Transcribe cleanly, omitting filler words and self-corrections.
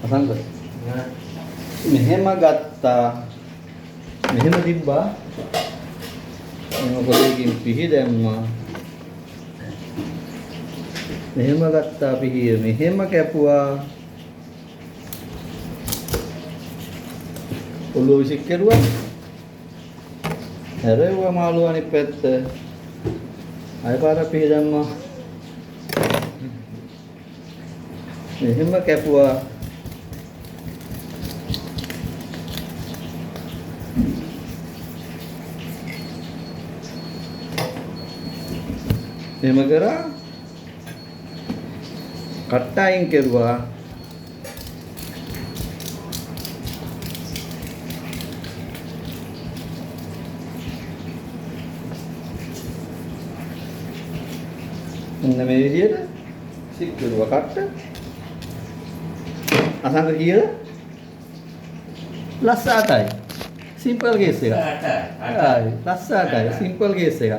අසංග මෙහෙම ගත්තා, මෙහෙම තිබ්බා, මෙහෙම පොඩකින් පිහි දැම්මා, මෙහෙම ගත්තා පිහිය, මෙහෙම කැපුවා, ඔළුව විසික් කෙරුවා, හැරෙව්වා මාළුව අනිත් පැත්ත, ආය පාරක් පිහි දැම්මා, මෙහෙම කැපුවා. එහෙම කරා, කට්ට අයින් කෙරුවා. මෙන්න මේ විදියට සික් කෙරුවා කට්ට. අසංග කීයද? ලස්ස 8යි. සිම්පල් කේස් එකක්. හරි. ලස්ස 8යි. සිම්පල් කේස් එකක්.